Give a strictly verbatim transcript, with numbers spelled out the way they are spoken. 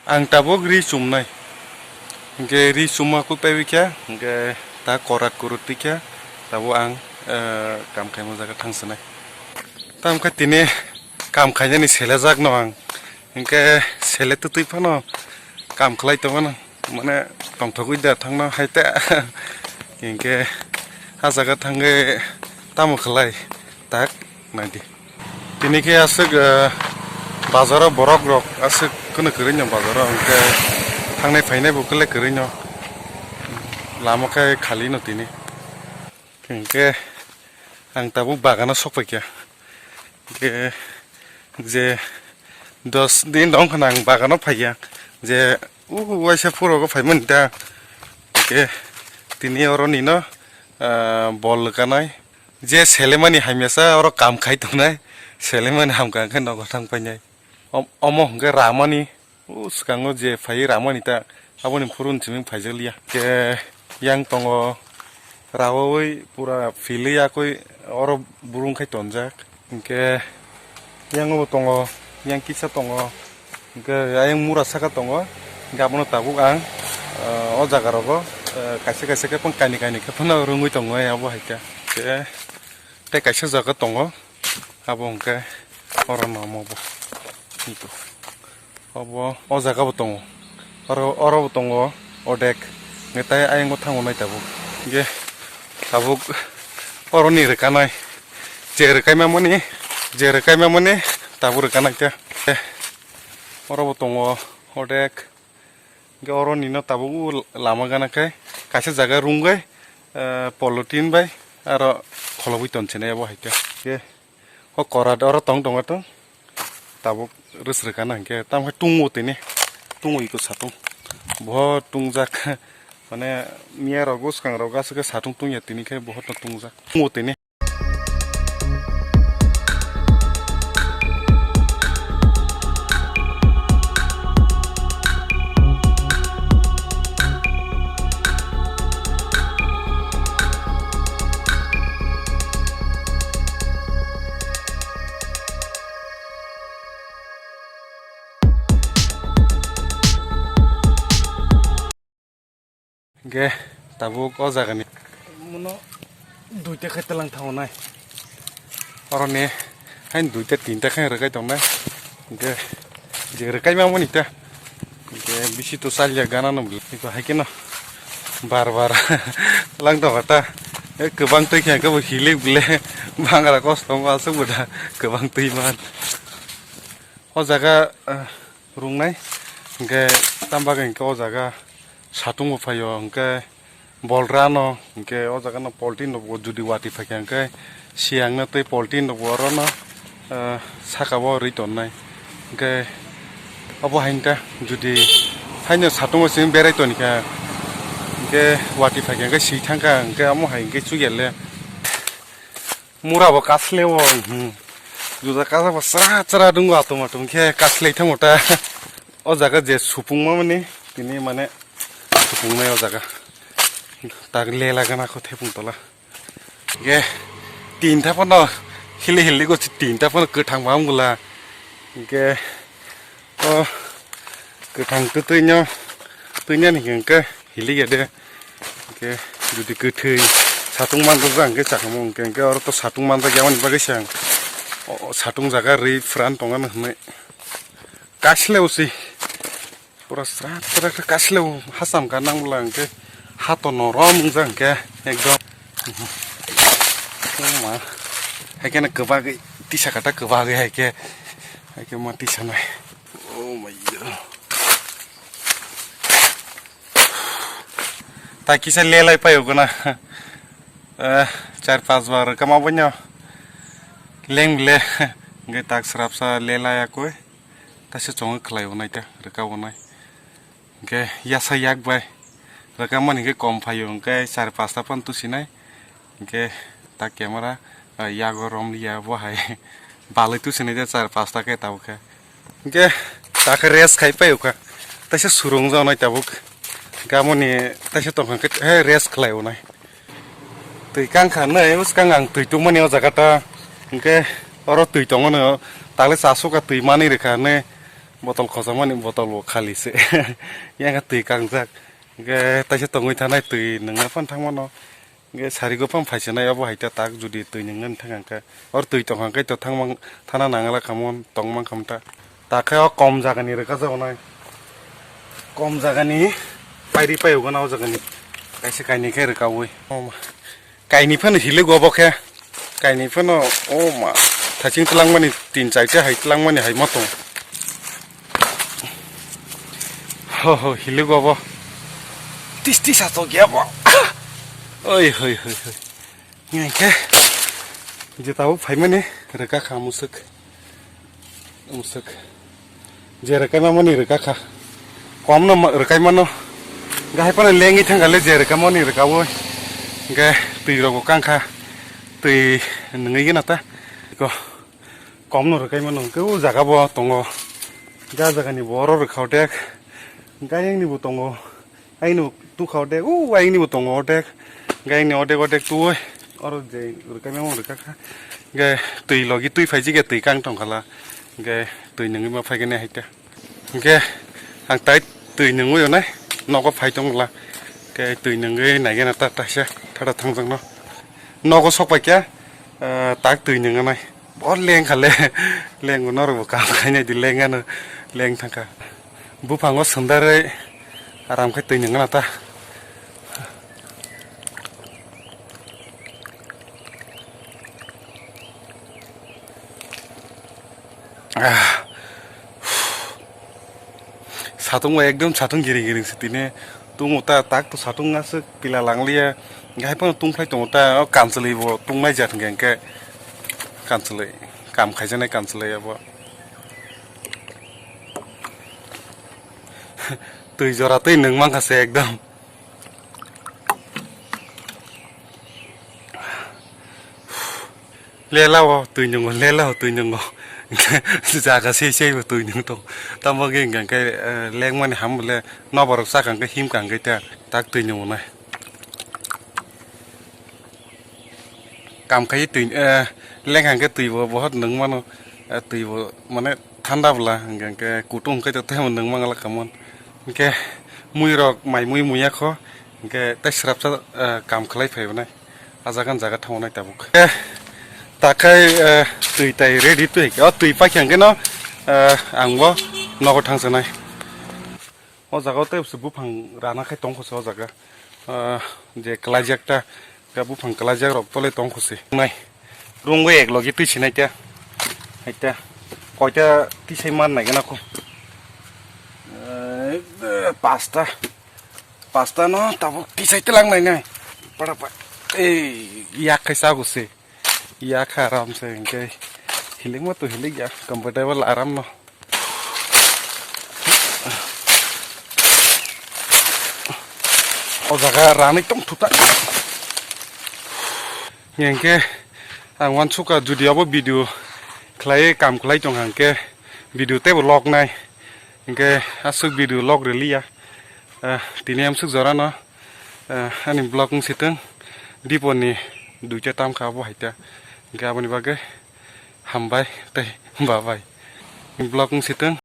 Ang tabuk ri chumnai. Hingke ri chuma kuk paiwi khe, hingke ta korat kurut twi khe, tabuk ang, eh, kam khaima jaga thang sinai. Tam khe tini kam khainani selejakno ang. Hingke sele twtwi phano kam khlai tongmano. Mane tongthogwi da thangno hai ta. Hingke ha jaga thangwi tamo khlai tak naidi. Tini khe aswk, eh, bazaro borok rok aswk kheno kwrwino bazaro hwnkhe thangnai phainai bo kwlai kwrwino lama khe khali no tini. Hwnkhe ang tabuk bagano sok paikha. Hwnkhe je dos din dong khna ang bagano phaikha. Je u waisa phuru go phaimani ta. Hwnkhe tini oro nino, ah, bol kanai. Je selemani hamyasa oro kam khai tongnai. Selemani hamkha hwnkhe nogo thang painai. Om-, omo hwnkhe ramani. O swkango je phai ramani ta aboni phuru ni simi phaijakliya. Hwnkhe yang tongo rawi pura philwi yakwi oro burung khai tonjak. Hwnkhe yang bo tongo, yang kisa tongo. Hwnkhe ayang mura saka tongo. Hwnkhe abono tabuk ang, eh, o jaga rogo, eh, kaisa kaisa khe phang kainwi kainwi khe phano rwngwi tongo abo hai khe. Hwnkhe tei kaisa jaga tongo. Abo hwnkhe oro no omo bo. Obo o jaga bo tongo. Oro, oro bo tongo odek. Hwnkhe tai ayang bo thango nai tabuk. Hwnkhe tabuk oroni rwkanai. Je rwkai mamani, je rwkai mamani tabuk rwkanai khe. Oro bo tongo odek. Hwnkhe oro nino tabuk o lama gana khe kaisa jaga rungwi, eh, polythene bai aro kholobwi tonsinai abo hai khe. Hwnkhe o korat oro tong tongo to tabuk rwsrwkana hwnkhe tamo khe tungo tini tungo iko satung bohot tungjak mane miya rok bwskangrok aswk khe satung tungya tini khe bohot no tungjak tungo tini. Hingke tabuk o jagani. Mono duita khe telang thango nai. Oroni hain duita tinta khe rwkai tongnai. Hingke je rwkai mamani ta. Hingke bisi to salya gana no bwlai. Iko hai khe no bar bar lang tongo ta. E kwbang twi khe hingke bo hilik bwle bangra kosto wng aswk bo da kwbang twi man. O jaga, eh, rungnai. Hingke tam bagwi hingke o jaga satung bo phaio, hingke bolra no, hingke o jaga no polythene rok bo judi watwi phaikha, hingke siyang no tei polythene rok bo oro no, eh, saka o rwi tonnai. Hingke obo hai ta judi haino satung o simi berai tonikha, hingke watwi phaikha, hingke swi thangkha, hingke omo hai hingke chukya le. Mura bo kasleo, hmm. Juda kasa bo chara chara dungo atum atum khe kaslai thango ta. O jaga je supung ma mani tini mane supung nai o jaga. Tak lela gana kho thepung tola. Ge tinta phano hili hili go tinta phano kwthang ma mula. Ge O kwthang twi twino, twino ni hwnkhe hilik ya de. Hwnkhe jodi kwthwi satung manjak hwnkhe chakamo hwnkhe, hwnkhe oro to satung manjak ya mani bagwi se ang o, o satung jaga rwi pran tongna hwnwi. Kaisle usi pura sra sra khe kaisle o hacham ka nang bwla hwnkhe ha to norom wngjak hwnkhe ekdom. Oma hai khe kwbagwi tisa kata kwbagwi hai khe. Hai khe ma tisa nai. Oh my God. Ta kisa lelai payo gana. Eh, char pas bar kama bonyo. Leng le. Nge tak srapsa lelai akoi. Ta se chong khlai onai ta, rwka onai. Hingke yasa yak bai rwkangmani hingke kom phaio, hingke char pasta phano tusinai. Hingke ta camera, ah, yago romliya bo hai balai tusinai de char pasta khe tabuk khe. Hingke ta khe rest khai paio kha. Taisa surung jaonai tabuk. Hingke amoni taisa tongkha khe, he, rest khlai onai. Twi kangkha nai, bwskang ang twi tungmani o jaga ta. Hingke oro twi tongo no, takle chasukha twi manwi rwkha nai. Botol khochamani botol bo khali se. Yang twi kangjak. Hingke taisa tongwi thanai twi nungna phan thangmano. Hingke sarigo phan phaisinai obo hai ta tak judi twi nungna thang hingke. Or twi tong hingke to thangmang thana nangala khamon tongmang khamta. Takhe o kom jagani rwka jagonai. Kom jagani pairi paiyogana o jagani. Kaisa kainwi khe rwkaui. Kainwi phano hilik obo khe. Kainwi phano o ma. Thaching twlangmani tin chaita hai twlangmani hai ma tong. Ho ho hilik obo. Tis tis ato gya bo. Oi hoi hoi hoi. Hingke je tabuk phaimani rwka kha musuk. Musuk. Je rwkai mamani rwka kha. Komno ma-, rwkai mano. Gahai phano lengwi thangkha le je rwkai mani rwkaui. Hingke twi rok bo kangkha. Twi nungwi gana ta. Ko komno rwkai mano. Hingke o jaga bo tongo. Ja jagani bo oro rwkha otek. Hingke ayangni bo tongo. Aini bo tukha otek, o aini bo tongo otek. Hingke aini otek otek tuoi. Oro je rwkai mamo rwka kha. Hingke twi logi twi phaiji khe twi kang tongkhala. Hingke twi nungwi ma phaikhe ne haikhe. Hingke ang tai twi nungwi onai nogo phai tongla. Hingke twi nungwi naigena ta taisa thada thangjakno. Nogo sok paikha, eh, tak twi nunganai. Bo lengkha le, lengbo norokbo kam khainai di lengano, leng thangkha. Buphango swndarwi aram khe twi nungna ta. Ah. Satung bai ekdom satung giring giring se tini. Tung ta tak to satung aswk pila langliya. Gai phano tungphai tongo ta o kanchwlwi bo tungnai jat hwnkhe hwnkhe kanchwlwi kam khaijaknai kanchwlwi abo. Twi jora twi nwng mankha se ekdom. Lela o twi nungo, lela o twi nungo. Jaga sei sei bo twi nung tong. Tamo ge hingka hingke, eh, lengmani ham bole noborok saka hingke himka hingke ta tak twi nungo nai. Kam khai twi, eh, lengha hingke twi bo bohot nung mano, eh, twi bo mane thanda bwla hingka hingke kutung hingke to temo nung mangala kamon. Hingke mui rok mai mui muya kho. Hingke tei srapsa, eh, kam khlai phai wnai. A jaga ni jaga thango nai tabuk. Eh, takhai, eh, twi tai ready twi. O twi paikha hingke no, eh, ang bo nogo thangsanai. O jaga o tei buphang rana khai tongkho se o jaga. Eh, je kwlaijak ta, khe buphang kwlaijak rok tole tongkho se. Nai. Rungwi ek logi twi sinai ta. Hai ta. Koita tisai man nai gana ko. Eh, pasta. Pasta no tabuk tisai telang nai nai. Pada pa. Ei, yak khai sago se. Yak aram se hingke. Hilik ma tu hilik ya. Comfortable aram no. O jaga rani tong thuta. Hingke ang wansukha judi abo video khlai kam khlai tong hangke video tebo log nai. Hingke aswk video log riliya. Ah, tini amswk jorano, ah, ani vlog wng sitwng. Diponi duita tam kha abo hai ta. Hingke aboni bagwi hambai tei babai. Vlog wng sitwng.